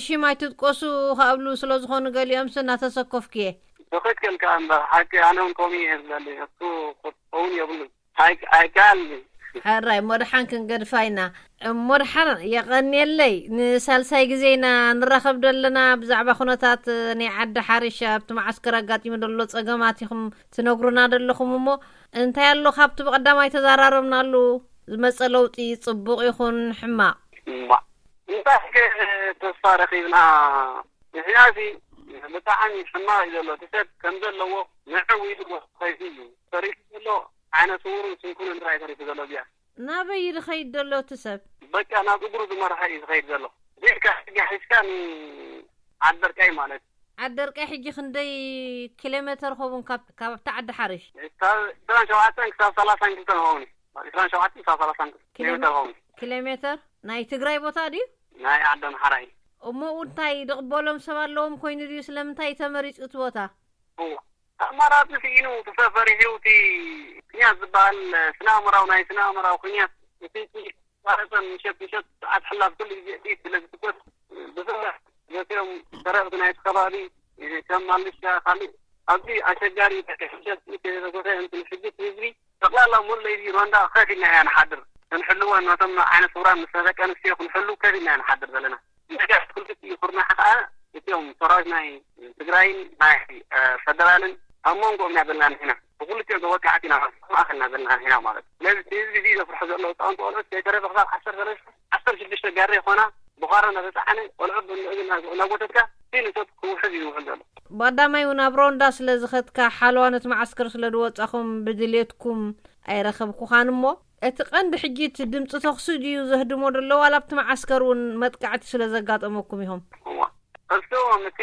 ሽም ኣይትጥቀሱ ካብሉ ስለ ዝኾኑ ገሊኦምስ እናተሰከፍኩ እየ። ትኽክል ከኣ እምበር፣ ሓቂ ኣነ እውን ከምኡ እየ ዝብለኒ። እሱ ክኸውን የብሉን። ኣይ-፣ ኣይከኣልን። ሕራይ፣ እሞ ደሓን ክንገድፋ ኢና። እሞ ደሓን የቐንየለይ። ንሳልሳይ ግዜ ኢና ንራኸብ ዘለና። ብዛዕባ ኩነታት ናይ ዓዲ ሓሪሽ ኣብቲ መዓስከር ኣጋጢሙ ዘሎ ጸገማት ኢኹም ትነግሩና ዘለኹም። እሞ እንታይ ኣሎ ካብቲ ብቐዳማይ ተዘራረብናሉ ዝመጸ ለውጢ፣ ጽቡቕ ይኹን ሕማቕ? እማ፣ እንታይ ከ ተስፋ ረኺብና? ንሕናሲ ብጣዕሚ ሕማቕ እዩ ዘሎ። እቲ ሰብ ከም ዘለዎ ንዕው ኢሉ ከይዱ እዩ ተሪፉ ዘሎ። ዓይነ ስውርን ስንኩልን ጥራይ ተሪፉ ዘሎ እዚኣ። ናበይ እዩ ዝኸይድ ዘሎ እቲ ሰብ? በቃ ናብ እግሩ ዝመርሐ እዩ ዝኸይድ ዘሎ። እዚኣ ሕጂ ሒዝካ ንዓዲ ደርቃይ ማለት እዩ። ዓዲ ደርቃይ ሕጂ ክንደይ ኪሎ ሜተር ኸውን ካብ፣ ካብ ኣብታ ዓዲ ሓሪሽ? ካብ ዕስራን ሸውዓተን ክሳብ ሰላሳን ክልተን ኸውን እዩ። ካብ ዕስራን ሸውዓተን ክሳብ ሰላሳን ኪሎ ሜተር ሜ-፣ ኸውን እዩ። ኪሎ ሜተር? ናይ ትግራይ ቦታ ድዩ? ናይ ዓዲ ኣምሓራ እዩ። እሞ እንታይ ዝቕበሎም ሰብ ኣለዎም ኮይኑ ድዩ? ስለምንታይ እዩ ተመሪጹ እቲ ቦታ? እዋ፣ ኣማራጺ ስኢኑ፣ ተሰፈሪ ህይወቲ ኩንያት ዝበሃል ስነ ኣእምራዊ፣ ናይ ስነ ኣእምራዊ ኩንያት፣ እቲ ጥይት ቋረጸ፣ ምሸት ምሸት ሰዓት ሕላፍ ኩሉ ግዜ ጥይት ስለ ዝትኮስ፣ ብፍላይ ነቶም ሰረቕቲ ናይቲ ከባቢ፣ ከም ማልሻ፣ ካልእ ኣብዚ ኣሸጋሪ፣ ምሸት ጥይት ከይተተኮሰ፣ እንትን ሕጂ እቲ ህዝቢ ጠቕላላ ሙሉ ለይቲ ሮንዳ ከፊልና ኢና ንሓድር። ክንሕልወን፣ ነቶም ዓይነ ስውራን ምስ ደቂ ኣንስትዮ ክንሕሉ ከፊልና ኢና ንሓድር ዘለና። ነገር ክልቲኡ ኩርናዕ ከኣ እቲኦም ሰራዊት ናይ ትግራይን ናይ፣ እ፣ ፈደራልን ኣብ መንጎኦም ኢና ዘለና ንሕና። ብክልቲኦም ተወቃዕቲ ኢና፣ ኣብ ማእከል ኢና ዘለና ንሕና ማለት እዩ። ስለዚ እቲ ህዝቢ እዚ ዘፍርሑ ዘለዉ ህጻውንቲ ቆልዑት ከይተረፈ ክሳብ ዓሰርተ ሰለስተ፣ ዓሰርተ ሽዱሽተ ጋሪ ይኾና ብዃራ እናተጻዕነ ቆልዑት ብምእግር እናጎተትካ እቲ ንሰብ ክውሕዝ እዩ ዝውዕል ዘሎ። ብቐዳማይ እውን ኣብ ሮንዳ ስለ ዝኸድካ፣ ሓለዋ ነቲ መዓስከር ስለ ዝወጻኹም ብድልየትኩም ኣይረኸብኩኻን እሞ፣ እቲ ቀንዲ ሕጂ እቲ ድምፂ ተኹሲ ድዩ ዘህድሞ ዘሎ፣ ዋላ ኣብቲ መዓስከር እውን መጥቃዕቲ ስለ ዘጋጠመኩም ኢኹም? እዋ፣ እሱ እቲ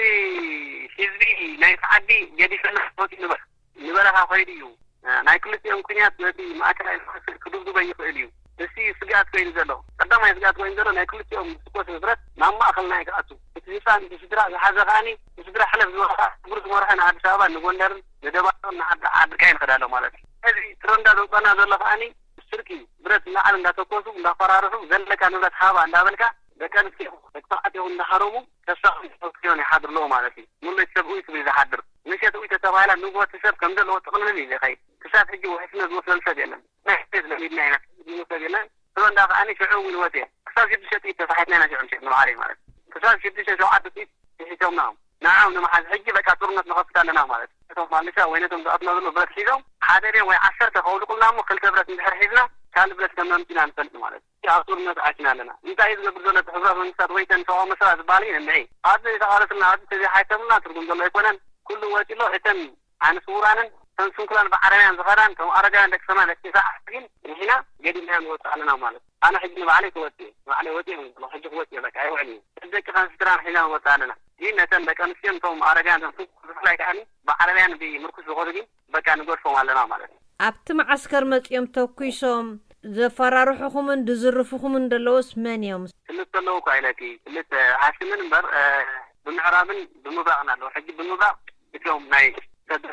ህዝቢ ናይቲ ዓዲ ገዲፈና ወፂኡ ንበ-፣ ንበረኻ ከይዱ እዩ። ናይ ክልቲኦም ኩንያት ነቲ ማእከላይ ክድብድቦ ይኽእል እዩ። እሱ እዩ ስግኣት ኮይኑ ዘሎ። ቀዳማይ ስግኣት ኮይኑ ዘሎ ናይ ክልቲኦም ዝትኮስ ንብረት ናብ ማእከል ናይ ክኣቱ። እቲ ህፃን ብስድራ ዝሓዘ ከኣኒ ብስድራ ሕለፍ ዝበለ ከኣ ክብሪ ዝመርሖ ንኣዲስ ኣበባ ንጎንደርን ንደባርቅን ንዓዲ ዓዲ ቃይ ንኸዳ ኣሎ ማለት እዩ። እዚ ትረንዳ ዘውፀና ዘሎ ከኣኒ ስርቂ ብረት ንላዕሊ እንዳተኮሱ እንዳፈራርሑ ዘለካ ንብረት ሃባ እንዳበልካ ደቂ ኣንስትዮ ደቂ ተባዕትዮ እንዳሃረሙ ከሳቕዮ ይሓድሩ ኣለዉ ማለት እዩ። ሙሉእ ሰብኡይ ክብል ዝሓድር ምሸት ውይ ተተባሂላ ንግሆ እቲ ሰብ ከም ዘለዎ ጥቕልል እዩ ዝኸይድ። ክሳብ ሕጂ ውሕስነት ዝወስደሉ ሰብ የለን። ናይ ሕዚ ለሚድና ኢና ዝብሉ ሰብ የለን። ትረንዳ ከኣኒ ሽዑ እውን ወፅየ ክሳብ ሽዱሽተ ጥይት ተሳሒትና ኢና ሽዑ ምሸት ንባዕለይ ማለት እዩ። ክሳብ ሽዱሽተ ሸውዓተ ጥይት ስሒቶምና እዮም። ንዓም ንምሓዝ ሕጂ በቃ ጦርነት ንኸፍት ኣለና ማለት እዩ። ነቶም ማልሻ ወይ ነቶም ዝኣትና ዘሎ ብረት ሒዞም ሓደ ድዮም ወይ ዓሰርተ ከውልቁልና እሞ ክልተ ብረት እንድሕር ሒዝና ካልእ ብረት ከም ነምፅና ንፈልጥ ማለት እዩ። ኣብ ጦርነት ኣቲና ኣለና። እንታይ እዩ ዝገብር ዘሎ እቲ ሕቡራት መንግስታት ወይ ተን ሰብኣዊ መሰላት ዝበሃል እዩ እንድዒ ኣብዚ ተቓለስልና ኣብዚ ተዘይሓይሰብልና ትርጉም ዘሎ ኣይኮነን። ኩሉ ወፂሎ እተን ኣነ ስውራንን እተን ስንኩላን ብዓረብያን ዝኸዳን ከም ኣረጋውያን ደቂ ሰማን ደቂ ተስዓ ግን ንሕና ገዲልና ንወፅእ ኣለና ማለት እዩ። ኣነ ሕጂ ንባዕለይ ክወፅእ እየ። ንባዕለይ ወፅእ እዮም ዝብሎ። ሕጂ ክወፅእ እየ በቃ ኣይውዕል እዩ። ደቂ ካን ስድራን ሒና ንወፅእ ኣለና። ግን ነተን ደቂ ኣንስትዮን እቶም ኣረጋውያን እቶም ስንኩላን ብፍላይ ከዓኒ ብዓረብያን ብምርኩስ ዝኸዱ ግን በቃ ንገድፎም ኣለና ማለት እዩ። ኣብቲ መዓስከር መፂኦም ተኩሶም ዘፈራርሑኹምን ዝዝርፉኹምን ዘለውስ መን እዮም? ክልተ ኣለዉ እኳ ኢለኪ። ክልተ ሓስምን እምበር፣ እ፣ ብምዕራብን ብምብራቕን ኣለዉ። ሕጂ ብምብራቕ እቶም ናይ ሰደ-፣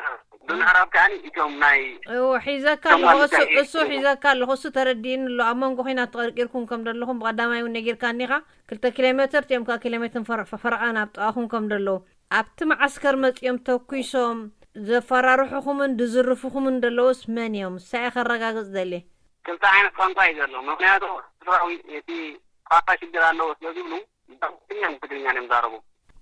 ብምዕራብ ከኣ እቶም ናይ እዎ፣ ሒዘካ እቶም ኣለኹ። ማለት እሱ፣ እንታይ እዩ? እሱ ሒዘካ ኣለኹ። እሱ ተረዲእኒ ኣሎ። ኣብ መንጎ ኹናት ተቐርቂርኩም ከም ዘለኹም ብቐዳማይ እውን ነጊርካኒ ኢኻ። ክልተ ኪሎ ሜትር፣ እቲኦም ከኣ ኪሎ ሜትር ፈረ-፣ ፈረቓ ናብ ጥቓኹም ከም ዘለዉ። ኣብቲ መዓስከር መጺኦም ተኲሶም ዘፈራርሑኹምን ዝዝርፉኹምን ዘለዉስ መን እዮም? ንሳ እየ ከረጋግጽ ደልየ። ክልተ ዓይነት ቋንቋ እዩ ዘሎ። ምኽንያቱ ኤርትራዊ እቲ ቋንቋ ሽግር ኣለዎ ስለ ዝብሉ፣ ብትግርኛን ብትግርኛን እዮም ዛረቡ።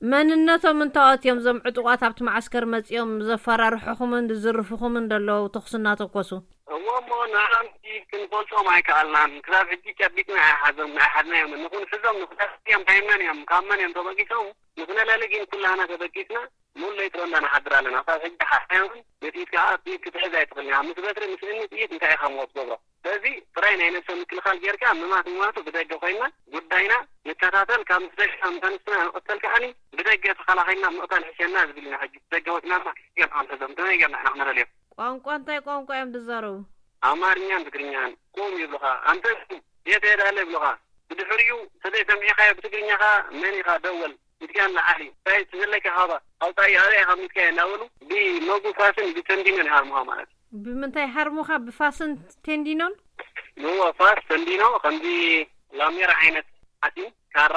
መንነቶም እንታዎት እዮም እዞም ዕጡቓት ኣብቲ መዓስከር መጺኦም ዘፈራርሑኹምን ዝዝርፉኹምን ዘለዉ ተኹሲ እናተኮሱ? እሞ፣ እሞ ንዓምቲ ክንፈልጦም ኣይከኣልናን። ክሳብ ሕጂ ጨቢጥና ኣይሓዞም-፣ ኣይሓዝናዮምን። ንኹንሕዞም ንኽደርስ እዮም፣ ናይ መን እዮም፣ ካብ መን እዮም ተበጊሶም? ንኽነለሊ ግን ኩላህና ተበጊስና ሙሉ ለይትሮ እንዳንሓድር ኣለና። ካብ ሕጂ ሓሳዮን በጥይት ከዓ ጥይት ክትሕዝ ኣይትኽእልን ኢኻ። ምስ በትሪ ምስ እኒ ጥይት እንታይ ኢኻ ሞ ትገብሮ? ስለዚ ጥራይ ናይ ነብሰ ምክልኻል ጌርካ ምማት ምማቱ ብደገ ኮይንና ጉዳይና ንከታተል። ካብ ምስ ደገ ምስ ኣንስትና ንቕተል ከዓኒ ብደገ ተኸላኺልና ምቕታል ሕሸና ዝብል ኢና። ሕጂ ብደገ ወፅናማ ክገርና ንሕዞም ከመይ ጌርና ኢና ክነለልዮም? ቋንቋ እንታይ ቋንቋ እዮም ዝዛረቡ? ኣማርኛን ትግርኛን። ቁም ይብሉኻ። ኣንተ የት ሄዳለ ይብሉኻ። ብድሕሪኡ ተዘይሰሚዕኻዮ ብትግርኛ ኸኣ መን ኢኻ ደወል፣ ኢድካ ንላዕሊ፣ እንታይ እቲ ዘለካ ሃባ፣ ኣውጻኢ፣ ኣበይ ኢኻ ሚትካዮ እናበሉ ብመጉ ፋስን ብተንዲኖን ይሃርሙኻ ማለት እዩ። ብምንታይ ይሃርሙኻ? ብፋስን ቴንዲኖን? እወ፣ ፋስ፣ ተንዲኖ፣ ከምዚ ላሜራ ዓይነት ሓፂን፣ ካራ፣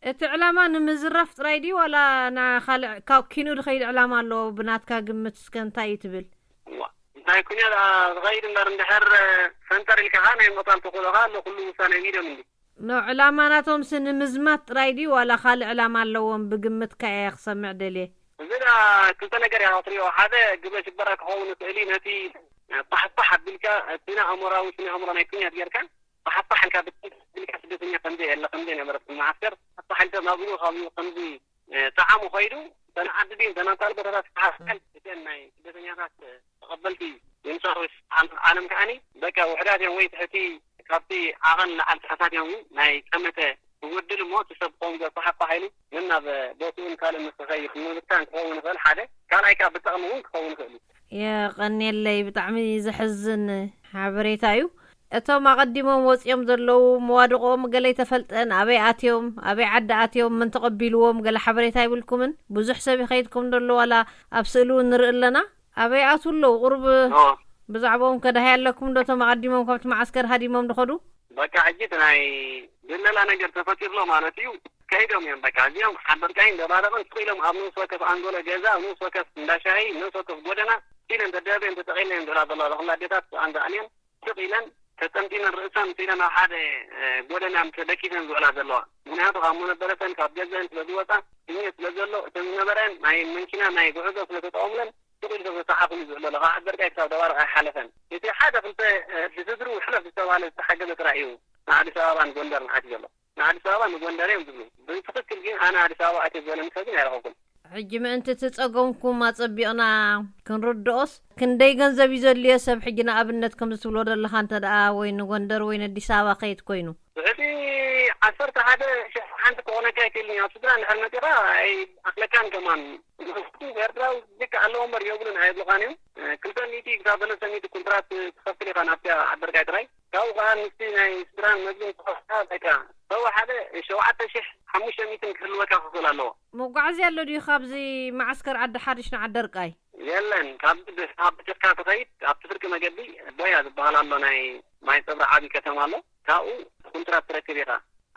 እቲ ዕላማ ንምዝራፍ ጥራይ ድዩ ዋላ ና ካልእ ካብ ኪኑ ድኸይድ ዕላማ ኣለዎ? ብናትካ ግምት እስከ እንታይ እዩ ትብል? እንታይ ኩን ዝኸይድ እምበር እንድሕር ፈንጠር ኢልካ ናይ መጣን ተኮሎካ ኣሎ ኩሉ ውሳነ ቢዶም እንዲ ኖ ዕላማ ናቶም ስ ንምዝማት ጥራይ ድዩ ዋላ ካልእ ዕላማ ኣለዎም? ብግምትካ እየ ክሰምዕ ደልየ። እዚ ክልተ ነገር ኢኻ ክትሪኦ። ሓደ ግብረ ሽበራ ክኸውን ይኽእል እዩ። ነቲ ፋሕፋሕ ኣቢልካ ስነ ኣእምሮዊ ስነ ኣእምሮ ናይ ኩናት ጌርካ ፋሕፋሕ ኢልካ ብትንካ ኣቢልካ ስደተኛ ከምዘይ የለ ከምዘይ ነበረ መዓስከር ፋሕፋሕ ኢልካ ናብኡ ካብኡ ከምዚ ጠዓሙ ኸይዱ እተን ዓዲ ድዩ እተን ኣንጻር ቦታታት ክሓስከል እተን ናይ ስደተኛታት ተቐበልቲ የምሳሮች ዓለም ከዓኒ በቃ ውሕዳት እዮም ወይ ትሕቲ ካብቲ ዓቐን ንዓል ትሕታት እዮም ናይ ጠመተ ክጎድል እሞ እቲ ሰብ ክኸውን ዘተሓፋ ሓይሉ ምን ናብ ቦትኡን ካልእ ምስ ክኸይድ ንምብታን ክኸውን ይኽእል ሓደ ካልኣይ ካብ ብጠቕሚ እውን ክኸውን ይኽእል እዩ። የቐንየለይ ብጣዕሚ ዘሕዝን ሓበሬታ እዩ። እቶም ኣቐዲሞም ወፂኦም ዘለዉ መዋድቖም ገለ ኣይተፈልጠን ኣበይ ኣትዮም ኣበይ ዓዲ ኣትዮም መን ተቐቢልዎም ገለ ሓበሬታ ይብልኩምን? ብዙሕ ሰብ ይኸይድኩም ደሎ ዋላ ኣብ ስእሊ እውን ንርኢ ኣለና። ኣበይ ኣትዉ ኣለዉ? ቁሩብ ብዛዕባኦም ከዳህይ ኣለኩም ዶ? እቶም ኣቐዲሞም ካብቲ መዓስከር ሃዲሞም ዝኸዱ? በቃ ሕጂ እቲ ናይ ድለላ ነገር ተፈጢርሎ ማለት እዩ። ከይዶም እዮም በቃ እዚኦም ሓበርቃይን ደባረቕን ስቕ ኢሎም ኣብ ንኡስ ወከፍ ኣንጎሎ ገዛ ኣብ ንኡስ ወከፍ እንዳሻሂ ንኡስ ወከፍ ጎደና ኢለን ተደበበ እዮም ተጠቒለን እዮም ዝብላ ዘለዋ ኩላ ኣዴታት ኣንዛ ኣልየን ስቕ ኢለን ተጠምጢመን ርእሰን ስኢለን ኣብ ሓደ ጎደና ምስ ደቂሰን ዝውዕላ ዘለዋ። ምክንያቱ ካብ መነበረተን ካብ ገዘአን ስለ ዝወፃ ስሜት ስለ ዘሎ እተን ዝነበረን ናይ መንኪና ናይ ጉዕዞ ስለ ተጠቐሙለን ስቕ ኢሉ ሰብ ተሓኹሉ ዝውዕል ዘሎ ካብ ዓዲ ደርቃይ ክሳብ ደባርቕ ኣይሓለፈን። እቲ ሓደ ክልተ ብስድሩ ሕለፍ ዝተባህለ ዝተሓገዘ ጥራይ እዩ ንኣዲስ ኣበባን ጎንደርን ኣትዩ ዘሎ። ንኣዲስ ኣበባ ንጎንደር እዮም ዝብሉ። ብትኽክል ግን ኣነ ኣዲስ ኣበባ ኣትየ ዝበለኒ ሰብ ግን ኣይረኸብኩን። ሕጂ ምእንቲ እቲ ጸገምኩም ኣጸቢቕና ክንርድኦስ፣ ክንደይ ገንዘብ እዩ ዘድልዮ ሰብ ሕጂ ንኣብነት ከምዚ ትብሎ ዘለኻ እንተ ደኣ ወይ ንጎንደር ወይ ነዲስ ኣበባ ከይድ ኮይኑ? ትሕቲ ዓሰርተ ሓደ ሽሕ ሓንቲ ክኾነካ ኣይክእልን እዩ። ኣብ ስድራ እንድሕር መጺኻ ኣይኣኽለካን ከማን። ኤርትራዊ ልክዕ ኣለዎ እምበር የብሉን ኣይብሉኻን እዮም። ክልተ ሚእቲ ክሳብ ሰለስተ ሚእቲ ኩንትራት ትኸፍል ኢኻ ናብቲ ዓደርቃይ ጥራይ። ካብኡ ከኣ ምስቲ ናይ ስድራን መግብን ተወስዳ በቃ ሰብኡ ሓደ ሸውዓተ ሽሕ ሓሙሽተ ሚእትን ክህልወካ ክኽእል ኣለዎ። መጓዓዝያ ኣሎ ድዩ ካብዚ መዓስከር ዓዲ ሓሪሽ ንዓዲ ኣርቃይ? የለን። ካብዚ ብስሓብ በጀካ ትኸይድ ኣብቲ ፍርቂ መገዲ ቦያ ዝበሃል ኣሎ ናይ ማይ ፀብሪ ዓብዪ ከተማ ኣሎ ካብኡ ኩንትራት ትረክብ ኢኻ።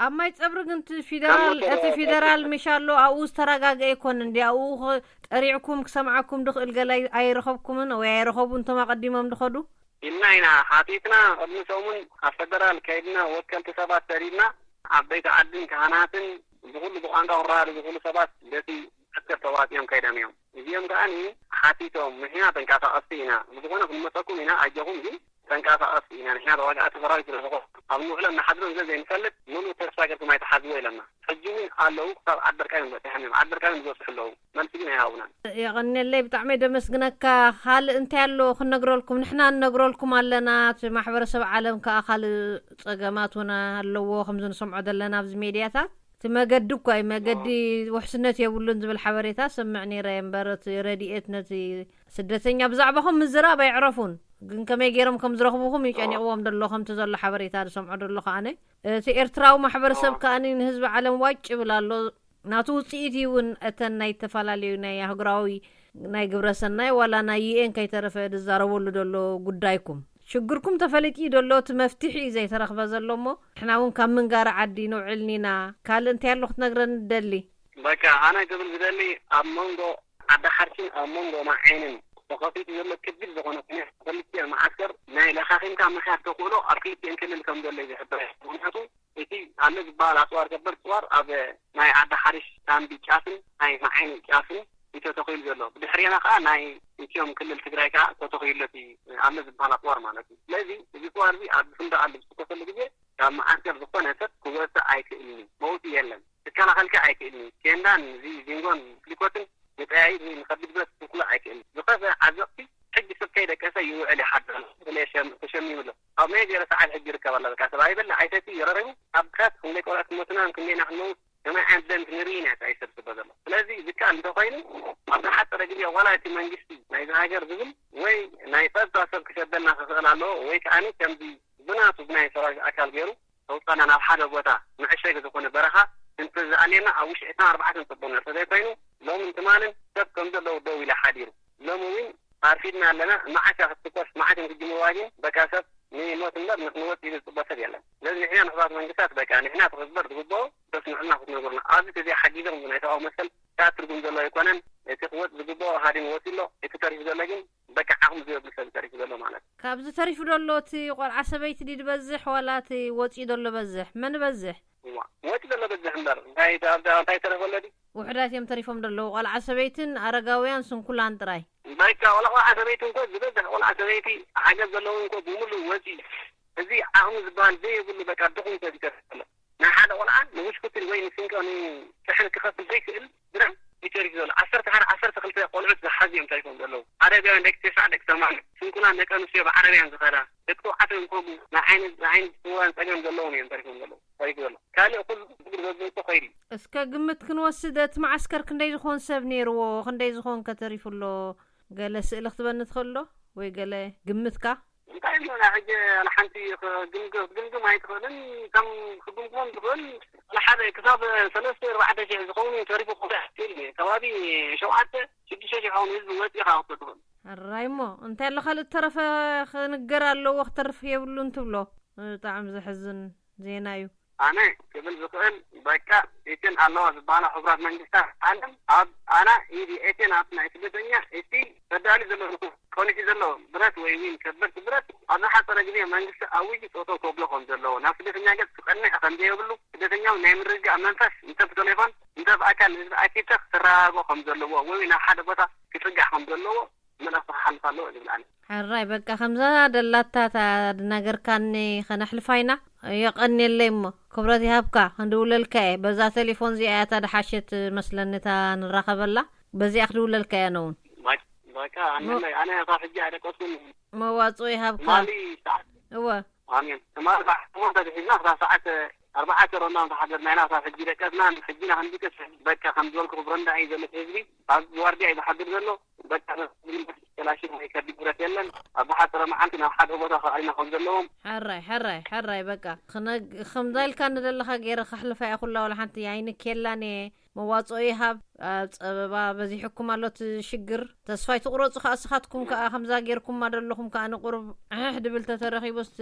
ኣብ ማይ ፀብሪ ግን እቲ ፊደራል እቲ ፊደራል ምሽ ኣሎ ኣብኡ ዝተረጋገ ኣይኮን እንዲ ኣብኡ ጠሪዕኩም ክሰምዓኩም ድኽእል ገለ ኣይረኸብኩምን ወይ ኣይረኸቡ እንቶም ኣቐዲሞም ድኸዱ? ኢልና ኢና ሓቲትና ቅድሚ ሰሙን ኣብ ፈደራል ከይድና ወከልቲ ሰባት ሰዲድና ዓበይቲ ዓድን ካህናትን ዝኩሉ ብቋንቋ ክረዳዱ ዝክእሉ ሰባት በቲ መዓስከር ተዋፂኦም ከይዶም እዮም። እዚኦም ከዓ ሓቲቶም ንሕና ተንቀሳቀስቲ ኢና ብዝኮነ ክንመፀኩም ኢና ኣጆኩም ግን ተንቀሳቀስቲ ኢና ንሕና ተዋጋእቲ ሰራዊት ስለዝኮና ኣብ ንውዕሎን ንሓድሮን ስለዘይንፈልጥ ሙሉእ ተስፋ ገርኩም ኣይትሓዝዎ ኢለና። ሕጂ እውን ኣለዉ ክሳብ ዓዲ ደርቃዮም በፂሖም እዮም። ዓዲ ደርቃዮም ዝበፅሑ ኣለዉ። መልሲ ግን ኣይሃቡናን። የቐንየለይ፣ ብጣዕሚ እየ ደመስግነካ። ካልእ እንታይ ኣሎ ክነግረልኩም? ንሕና ንነግረልኩም ኣለና፣ እቲ ማሕበረሰብ ዓለም ከኣ ካልእ ጸገማት እውን ኣለዎ፣ ከምዚ ንሰምዖ ዘለና ኣብዚ ሜድያታት። እቲ መገዲ እኳ እዩ፣ መገዲ ውሕስነት የብሉን ዝብል ሓበሬታ ሰምዕ ነይረ እየ እምበር፣ እቲ ረድኤት ነቲ ስደተኛ ብዛዕባኹም ምዝራብ ኣይዕረፉን። ግን ከመይ ገይሮም ከም ዝረኽቡኹም እዩ ጨኒቕዎም ደሎ፣ ከምቲ ዘሎ ሓበሬታ ዝሰምዖ ደሎ ከኣነ። እቲ ኤርትራዊ ማሕበረሰብ ከኣ ንህዝቢ ዓለም ዋጭ ይብል ኣሎ። ናቱ ውጽኢት እዩ እውን እተን ናይ ዝተፈላለዩ ናይ ኣህጉራዊ ናይ ግብረ ሰናይ ዋላ ናይ ዩኤን ከይተረፈ ዝዛረበሉ ዘሎ ጉዳይኩም ሽግርኩም ተፈሊጥ እዩ ዘሎ እቲ መፍትሒ እዩ ዘይተረኽበ ዘሎ እሞ ንሕና እውን ካብ ምንጋሪ ዓዲ ንውዕልኒና ካልእ እንታይ ኣሎ ክትነግረኒ ትደሊ በቃ ኣነ ክብል ዝደሊ ኣብ መንጎ ዓዲ ሓርሽን ኣብ መንጎ ማዓይንን ተኸፊቱ ዘሎ ክቢድ ዝኾነ ኩነት ክልቲኤን መዓስከር ናይ ለኻኺምካ ምኽያድ ተኽእሎ ኣብ ክልቲኤን ክልል ከም ዘሎ እዩ ዝሕበር ምኽንያቱ እቲ ኣለ ዝበሃል ኣፅዋር ከበድ ፅዋር ኣብ ናይ ዓዲ ሓሪሽ ታምቢ ጫፍን ናይ መዓይኒ ጫፍን እዩ ተተኺሉ ዘሎ። ብድሕሬና ከዓ ናይ ኢትዮም ክልል ትግራይ ከዓ ተተኺሉ እቲ ኣለ ዝበሃል ኣፅዋር ማለት እዩ። ስለዚ እዚ ፅዋር እዚ ኣብ ክንዲ ኣሉ ዝተኮሰሉ ግዜ ካብ መዓስከር ዝኾነ ሰብ ክወፅእ ኣይክእልን እዩ። መውፅኢ የለን። ክከላኸልካ ኣይክእልን እዩ። ቴንዳን እዚ ዚንጎን ክሊኮትን ንጠያይት ወይ ንኸቢድ ብረት ክልክሎ ኣይክእልን። ዝኸፈ ዓዘቕቲ ሕጂ ሰብ ከይደቀሰ ይውዕል ይሓድር ኣሎ። ተሸሚሙ ኣሎ። ኣብ ናይ ዜሮ ሰዓት ሕጂ ይርከብ ኣሎ። በቃ ሰብ ኣይበልዕ ኣይሰቲ ይረረቡ። ኣብ ብረት ክንደይ ቆልዑት ክሞቱና ክንደይ ኢና ክንመውት ከመይ ዓይነት ደም ክንርኢ ኢና እቲ ኣይሰብስቦ ዘሎ። ስለዚ ዝከኣል እንተኾይኑ ኣብ ዝሓፀረ ግዜ ዋላ እቲ መንግስቲ ናይዚ ሃገር ዝብል ወይ ናይ ፀጥታ ሰብ ክሸበልና ክኽእል ኣለዎ ወይ ከዓኒ ከምዚ ብናቱ ብናይ ሰራዊት ኣካል ገይሩ ከውፃና ናብ ሓደ ቦታ መዕሸጊ ዝኾነ በረኻ እንተዝኣልየና ኣብ ውሽጢ ዕስራን ኣርባዕተን ፅቡቕ ነይሩ። ተዘይኮይኑ ሎምን ትማልን ሰብ ከም ዘለዉ ደው ኢለ ሓዲሩ። ሎሚ እውን ኣርፊድና ኣለና። መዓስ እያ ክትትኮስ መዓስ እዮም ክጅምርዋ ግን በቃ ሰብ ንሞት እምበር ንክንወፅ ኢሉ ዝፅበ ሰብ የለን። ስለዚ ንሕና ንሕባት መንግስታት በቃ ንሕና እቲ ክግበር ዝግብኦ ተስምዑልና ክትነግሩና እዚ ሓጊዞም ናይ ሰብኣዊ መሰል ታ ትርጉም ዘሎ ኣይኮነን። እቲ ክወፅ ዝግብኦ ሃዲም ወፂ ኣሎ። እቲ ተሪፉ ዘሎ ግን በቃ ዓቕሚ ዘየብሉ ሰብ ተሪፉ ዘሎ ማለት እዩ። ካብዚ ተሪፉ ዘሎ እቲ ቆልዓ ሰበይቲ ድዩ ዝበዝሕ ዋላ እቲ ወፂኡ ዘሎ በዝሕ? መን በዝሕ? እዋ፣ ወፂ ዘሎ በዝሕ እምበር እንታይ እንታይ ተረፈ ኣሎ ድዩ? ውሑዳት እዮም ተሪፎም ዘለዉ፣ ቆልዓ ሰበይትን ኣረጋውያን ስንኩላን ጥራይ። በቃ ዋላ ቆልዓ ሰበይቲ እንኮ ዝበዝሕ ቆልዓ ሰበይቲ ሓገዝ ዘለዉ እንኮ ብምሉእ ወፂ። እዚ ዓቕሚ ዝበሃል ዘይብሉ በቃ ድኹም ሰብ ይተርፍ ኣሎ። ናይ ሓደ ቆልዓ ንብሽኩትን ወይ ንስንቀ ንጥሕን ክኸፍል ዘይክእል ብደም ይተሪፍ ዘሎ። ዓሰርተ ሓደ ዓሰርተ ክልተ ቆልዑት ዝሓዙ እዮም ተሪፎም ዘለዉ። ኣረጋውያን ደቂ ተስዓ ደቂ ሰማንያ ስንኩላን ደቂ ኣንስትዮ ብዓረብያን ዝኸዳ ደቂ ተባዕትዮ እንኮ ንዓይነት ንዓይነት ስውራን ፀገም ዘለዎም እዮም ተሪፎም ዘለዉ። ተሪፉ ዘሎ ካልእ ኩሉ እግሪ ዘዘይቶ ኸይዱ እዩ። እስከ ግምት ክንወስድ እቲ መዓስከር ክንደይ ዝኾን ሰብ ነይርዎ? ክንደይ ዝኾን ከተሪፉ ኣሎ? ገለ ስእሊ ክትበኒ ትኽእል ዶ? ወይ ገለ ግምትካ? እንታይ እሞ ናይ ሕጂ ንሓንቲ ግምግም ኣይትኽእልን። ከም ክግምግሞም ዝኽእል ሓደ ክሳብ ሰለስተ ኣርባዕተ ሽሕ ዝኸውን ተሪፉ ክኸውን ይኽእል እዩ። ከባቢ ሸውዓተ ሽዱሽተ ሽሕ ኸውን ህዝቢ ወፂኻ ክትብል ትኽእል። ኣራይ እሞ እንታይ ኣሎ ካልእ ተረፈ? ክንገር ኣለዎ ክተርፍ የብሉን ትብሎ? ብጣዕሚ ዘሕዝን ዜና እዩ። ኣነ ክብል ዝኽእል በቃ እትን ኣለዋ ዝበሃላ ሕቡራት መንግስታት ዓለም ኣብ ኣና ኢድ ኤቴን ኣብ ናይ ስደተኛ እቲ ተዳሊ ዘሎ ቆኒሑ ዘሎ ብረት ወይ ዊን ከበድቲ ብረት ኣብ ዝሓፀረ ግዜ መንግስቲ ኣዊጅ ፆቶ ከብሎ ከም ዘለዎ ናብ ስደተኛ ገፅ ክቐንዕ ከም ዘየብሉ ስደተኛ ናይ ምርግጋእ መንፈስ እንተ ብቴሌፎን እንተ ብኣካል ህዝቢ ኣኪብተ ክተረጋግኦ ከም ዘለዎ ወይ ናብ ሓደ ቦታ ክፅጋዕ ከም ዘለዎ መልእኽቲ ክሓልፍ ኣለዎ ዝብል ኣነ። ሕራይ በቃ ከምዛ ደላታ እታ ድናገርካኒ ከነሕልፋ ኢና። የቐንየለይ እሞ ክብረት ይሃብካ። ክንድውለልካ እየ በዛ ቴሌፎን እዚኣ እያ እታ ድሓሸት መስለኒ እታ ንራኸበላ። በዚኣ ክድውለልካ እየ ኣነ እውን። በቃ ኣነ ካብ ሕጂ ኣይደቀስኩን። መዋፅኦ ይሃብካ። ትማሊ ሰዓት እወ ኣሜን ትማሊ ሰዓት ሞንተ ተሒዝና ክሳብ ሰዓት ኣርባዕተ ሮና ተሓደርና ኢና። ክሳብ ሕጂ ደቀስና ሕጂ ኢና ክንድቅስ። በቃ ከም ዝበልኩ ብረንዳ እዩ ዘሎ ህዝቢ ኣብ ዋርድያ እዩ ዝሓድር ዘሎ። በቃ ከላሽን ወይ ከቢድ ብረት የለን። ኣብ ዝሓፀረ መዓልቲ ናብ ሓደ ቦታ ከኣልና ከም ዘለዎም። ሕራይ ሕራይ ሕራይ በቃ ክነግ- ከምዛ ኢልካ ንደለኻ ገይረ ከሕልፋ እየ ኩላ ወላ ሓንቲ ኣይንኬላን እየ። መዋፅኦ ይሃብ። ኣብ ፀበባ በዚሕኩም ኣሎ እቲ ሽግር። ተስፋ ኣይትቑረፁ ከዓ እስኻትኩም ከዓ ከምዛ ገይርኩማ ዘለኹም ከዓ ንቁሩብ ዕሕሕ ድብል ተተረኺቡ እስቲ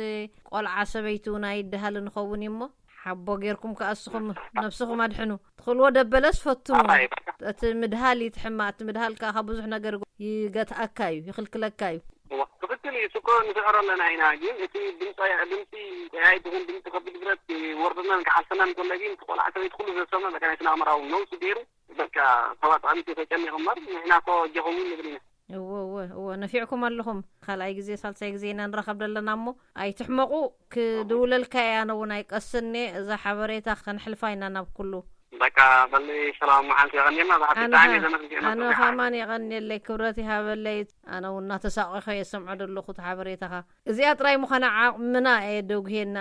ቆልዓ ሰበይቲ እውን ኣይድሃል ንኸውን እዩ እሞ ሓቦ ገይርኩም ከዓ እስኹም ነብስኹም ኣድሕኑ። ትኽእልዎ ደበለስ ፈትኑ። ኣራይ በቃ እቲ ምድሃል እዩ እቲ ሕማቕ። እቲ ምድሃል ከዓ ካብ ብዙሕ ነገር ይገትኣካ እዩ፣ ይኽልክለካ እዩ። እዋ፣ ትኽክል እዩ። እሱ እኮ ንስዕሮ ኣለና ኢና፣ ግን እቲ ድምፂ ድምፂ ጠያይትኹን ድምፂ ከቢድ ብረት ክወርደናን ክሓልፈናን ከሎ ግን እቲ ቆልዓ ሰበይቲ ኩሉ ዘሰመ በቃ ናይ ስነ ኣእምራዊ ነውሲ ገይሩ በቃ ሰባት ኣሚቱ ተጨኒቑ እምበር ንሕና እኮ ጀኸውን ንብል ኢና። እወ እወ እወ ነፊዕኩም ኣለኹም። ካልኣይ ግዜ ሳልሳይ ግዜ ኢና ንራኸብ ዘለና እሞ ኣይትሕመቑ። ክድውለልካ እየ ኣነ እውን ኣይቀስኔ። እዛ ሓበሬታ ከነሕልፋ ኢና ናብ ኩሉ። በቃ በሊ ሰላም መዓልቲ የቐንየልና። ብሓቂ ኣነ ብጣዕሚ እየ ከ- ዘመስግን ኣነ ከማን የቐንየለይ ክብረት ይሃበለይ። ኣነ እውን እናተሳቐኸ እየ ዝሰምዖ ዘለኹ እቲ ሓበሬታኻ። እዚኣ ጥራይ ምዃና ዓቕምና እየ ደጉሄና።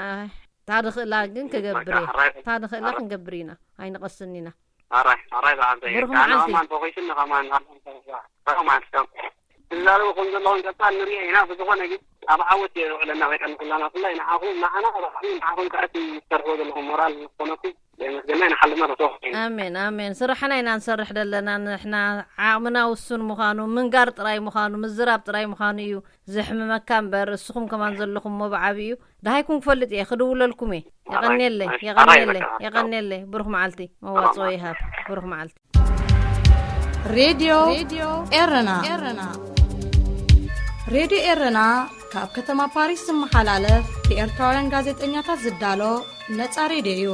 እታ ንኽእላ ግን ክገብር እየ። እታ ንኽእላ ክንገብር ኢና። ኣይንቐስን ኢና። ኣራይ ኣራይ ዝዓንተ እየ። ብሩኽ መዓልቲ። ከማን ፎኪስን ከማን ከማን ትዛረቡ ከም ዘለኹም ቀፃል ንሪኦ ኢና። ብዝኾነ ግን ኣብ ዓወት የውዕለና ወይ ቀንኩላና ኩላይ ንዓኹም ንዓና ረብሓ ንዓኹም ከኣ እቲ ትሰርሕዎ ዘለኹም ሞራል ዝኾነኩም የመስገና ንሓልፍና ተተወ ኣሜን ኣሜን። ስራሕና ኢና ንሰርሕ ዘለና። ንሕና ዓቕምና ውሱን ምዃኑ ምንጋር ጥራይ ምዃኑ ምዝራብ ጥራይ ምዃኑ እዩ ዘሕምመካ እምበር እስኹም ከማን ዘለኹም ሞ ብዓብዩ ደሃይኩም ክፈልጥ እየ ክድውለልኩም እየ። የቐንየለይ የቐንየለይ የቐንየለይ። ብሩኽ መዓልቲ። መዋፅኦ ይሃብ። ብሩኽ መዓልቲ። ሬድዮ ኤረና። ሬድዮ ኤረና ካብ ከተማ ፓሪስ ዝመሓላለፍ ብኤርትራውያን ጋዜጠኛታት ዝዳሎ ነጻ ሬድዮ እዩ።